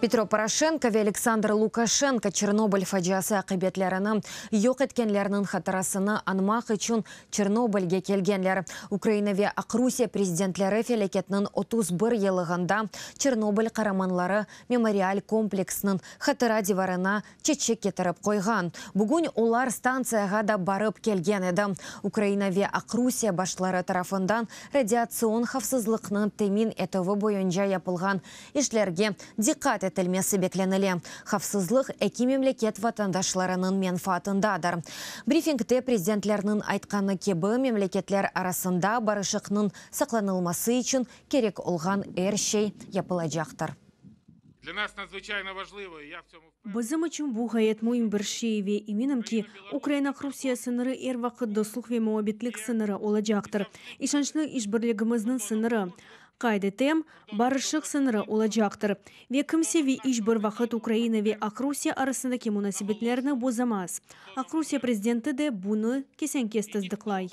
Petro Poroşenko ve Aleksandr Lukaşenko Çernobıl faciası aqibetlerini yoq etkenlerniñ hatırasını añmaq içün Çernobılge kelgenler. Ukraina ve Aqrusiye prezidentleri felâketniñ 31 yıllığında Çernobıl qaramanları memorial kompleksiniñ hatıra divarına çeçek ketirip qoyğan. Bugün olar stantsiyağa da barıp kelgen edi. Ukraina ve Aqrusiye başları tarafından radiatsion havfsızlıqnıñ temin etüvi boyunca yapılğan işlerge diqqat etilmesi beklenile. Havfsızlıq eki memleket vatandaşlarınıñ menfaatındadır. Brifingde prezidentlerniñ aytqanı kibi, memleketler arasında barışıqnıñ saqlanılması içün kerek olğan er şey yapılacaqtır. Bizim içün bu ğayet müim bir şey ve eminim ki, Ukraina-Aqrusiye sıñırı er vaqıt dostluq ve muabbetlik sıñırı olacaqtır, işançlı işbirligimizniñ sıñırı, qayd etem, barışıq sıñırı olacaqtır. Ve kimse ve iç bir vaqıt Ukraina ve Aqrusiye arasındaki munasebetlerni bozamaz. Aqrusiye prezidenti de bunı kesen-kes tasdıqlay.